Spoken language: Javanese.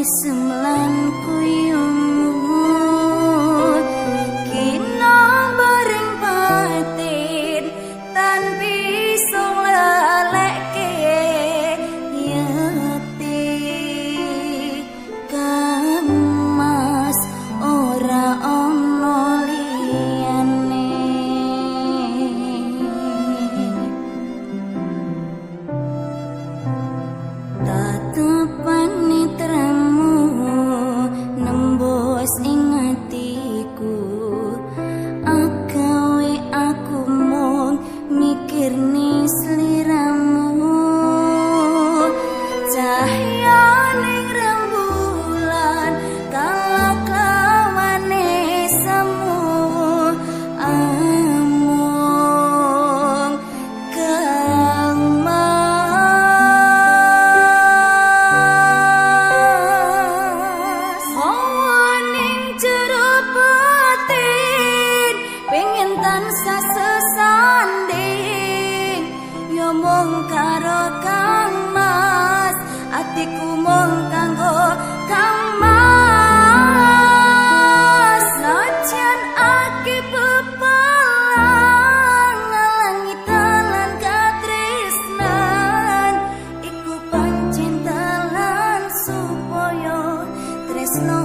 Mesem lan kuyumu kina bareng batin tan bisa nglalekke yati Kang Mas ora ana liyane. Tatapane tramu nembus ing atiku, agawe aku mung mikirne sliramu. Cahyaning rembulan kala kawane semu amung Kang Mas. Hawaning jero batin pengen tansah sesanding, ya mung karo Kang Mas, atiku mung kanggo Kang Mas. Najan ake pepalang ngalangi dalan katresnan, iku pancen dalan supaya tresno